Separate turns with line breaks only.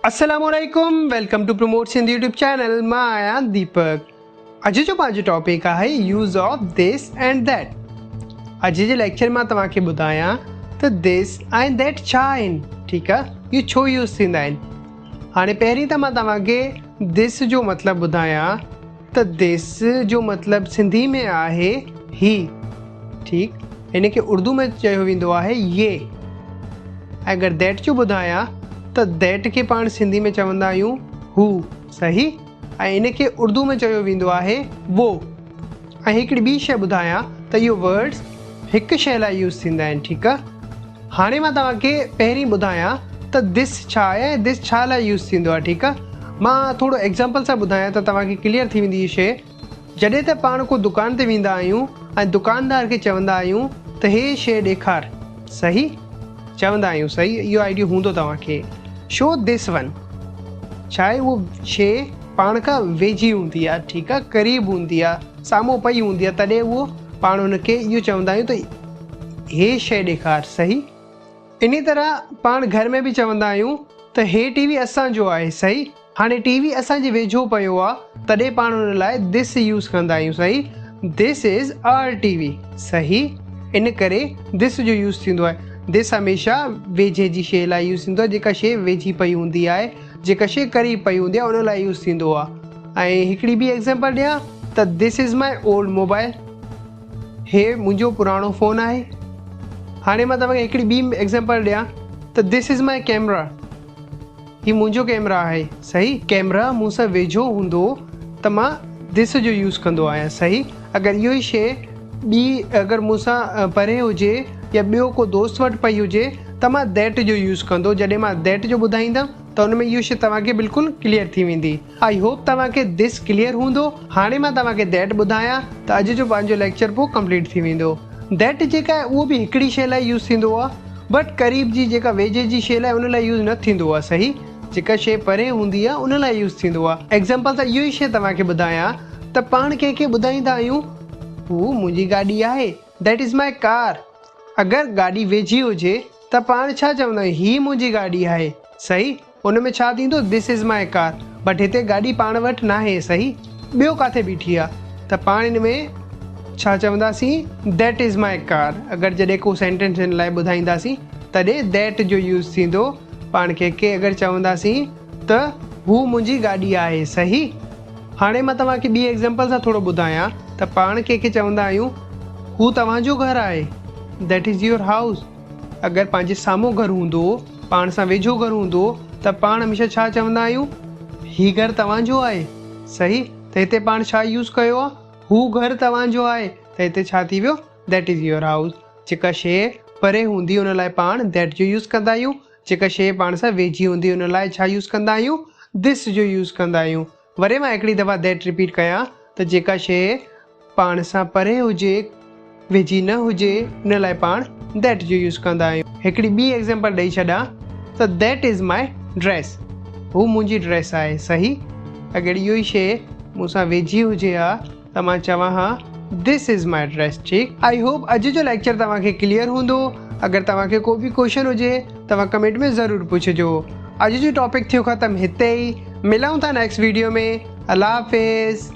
السلام عليڪم welcome to promote Sindh YouTube channel مان آهيان ديپڪ اڄ جو پنهنجو ٽاپڪ آهي use of this and that اڄ جي ليڪچر مان توهان کي ٻڌايان ته this ۽ that ڇا آهن ٺيڪ آهي اهي ڇو يوز ٿيندا آهن هاڻي پهرين ته مان توهان کي دس جو مطلب ٻڌايان ته دس جو مطلب سنڌي ۾ آهي هي ٺيڪ هن کي اردو ۾ چيو ويندو آهي يي ۽ اگر that جو ٻڌايان ته that کي پاڻ سنڌي ۾ چوندا آهيون هو صحيح ۽ ان کي اردو ۾ چيو ويندو آهي وو ۽ هڪڙي ٻي شيء ٻڌايان ته اهو ورڊز هڪ شيء لاء يوز ٿيندا آهن ٺيڪ آهي هاڻي مان توهان کي پهرين ٻڌايان ته دس ڇا آهي ۽ دس ڇا لاء يوز ٿيندو آهي ٺيڪ آهي مان ٿورو ايگزامپل سان ٻڌايان ته توهان کي ڪليئر ٿي ويندي هي شيء جڏهن ته پاڻ ڪو دڪان تي ويندا آهيون ۽ دڪاندار کي چوندا آهيون ته هي شيء ڏيکار صحيح چوندا آهيون صحيح اهو آئيڊيو هوندو توهان کي شو this one ڇا آهي اهو شيء پاڻ کان ويجهي هوندي آهي ٺيڪ آهي قريب هوندي آهي سامهون پئي هوندي آهي تڏهن اهو پاڻ ان کي اهو چوندا آهيون ته هي شيء ڏيکار صحيح. انهي طرح پاڻ گهر ۾ به چوندا آهيون ته هي ٽي وي اسان جو آهي صحيح. هاڻي ٽي وي اسان جي ويجهو پيو آ تڏهن پاڻ ان لاء this use ڪندا آهيون صحيح. This is our T V صحيح. ان ڪري this جو يوز ٿيندو آهي. This هميشه ويجهي جي شيء لاء يوز ٿيندو آهي جيڪا شيء ويجهي پئي هوندي آهي جيڪا شيء قريب پئي هوندي آهي ان لاء يوز ٿيندو آهي. ۽ هڪڙي ٻي ايگزامپل ڏيان ته this is my old mobile. هي منهنجو پراڻو فون آهي. هاڻي مان توهان کي هڪڙي ٻي ايگزامپل ڏيان ته this is my camera هي منهنجو ڪيمرا آهي صحيح ڪيمرا مون سان ويجهو هوندو ته مان دس جو يوز ڪندو آهيان صحيح اگر اهو ئي شيء ٻي اگر مون سان پري هجي يا ٻيو ڪو دوست وٽ پئي هجي ته مان that جو يوز ڪندو جڏهن مان that جو ٻڌائيندم ته ان ۾ اهو شيء توهان کي بلڪل ڪليئر ٿي ويندي. I hope توهان کي دس ڪليئر هوندو. هاڻي مان توهان کي that ٻڌايان ته اڄ جو پنهنجو ليڪچر پوء ڪمپليٽ ٿي ويندو. That جيڪا آهي اهو به هڪڙي شيء لاء يوز ٿيندو آهي بٽ قريب جي جيڪا ويجهي جي شيء لاء ان لاء يوز نه ٿيندو آهي صحيح جيڪا شيء پري هوندي آهي ان لاء يوز ٿيندو آهي. ايگزامپل سان اهو ئي شيء توهان کي ٻڌايان ته پاڻ ڪنهن کي ٻڌائيندا آهيون هو منهنجي گاڏي آهي That is my car اگر گاڏي ويجهي هجي ته پاڻ ڇا چوندا آهيون هي منهنجي گاڏي آهي صحيح ان ۾ ڇا ٿيندو this is my car but هتي گاڏي پاڻ وٽ ناهي صحيح ٻيو ڪاٿي بيٺي آ ته پاڻ ان ۾ ڇا چونداسين that is my ڪار اگر جڏهن ڪو سينٽينس ان لاء ٻڌائينداسين تڏهن that جو يوز ٿيندو پاڻ کي کي اگر چونداسين ته هو منهنجي گاڏي آهي صحيح هاڻي مان توهان کي ٻي ايگزامپل سان ٿورو ٻڌايان ته پاڻ ڪنهن کي چوندا آهيون هو توهان جو گهر آهي that is your house اگر پنهنجي سامهون گهر هوندو، پاڻ سان ويجهو گهر هوندو ته پاڻ هميشه ڇا چوندا آهيون؟ هي گهر توهان جو آهي. صحيح؟ ته هتي پاڻ ڇا يوز ڪيو آهي؟ هو گهر توهان جو آهي ته هتي ڇا ٿي ويو؟ That is your house. جيڪا شيء پري هوندي ان لاء پاڻ that جو يوز ڪندا آهيون. جيڪا شيء پاڻ سان ويجهي هوندي ان لاء ڇا يوز ڪندا آهيون؟ This جو يوز ڪندا آهيون. وري مان هڪڙي دفعا that repeat ڪيان ته جيڪا شيء پاڻ سان پري هجي، ويجهي نه هجي، ان لاء پاڻ that جو يوز ڪندا آهيون. هڪڙي ٻي ايگزامپل ڏئي ڇڏان ته that is my dress هو منهنجي ڊريس آهي صحيح؟ اگر اهو ئي شيء مون سان ويجهي هجي ها ته مان چوان ها this is my dress ٺيڪ؟ I hope اڄ جو ليڪچر توهان کي ڪليئر هوندو. اگر توهان کي ڪو به ڪوئشن هجي توهان ڪمينٽ ۾ ضرور پڇجو. اڄ جو ٽاپڪ ٿيو ختم هتي ئي. ملون ٿا نيڪسٽ ويڊيو ۾. الله حافظ.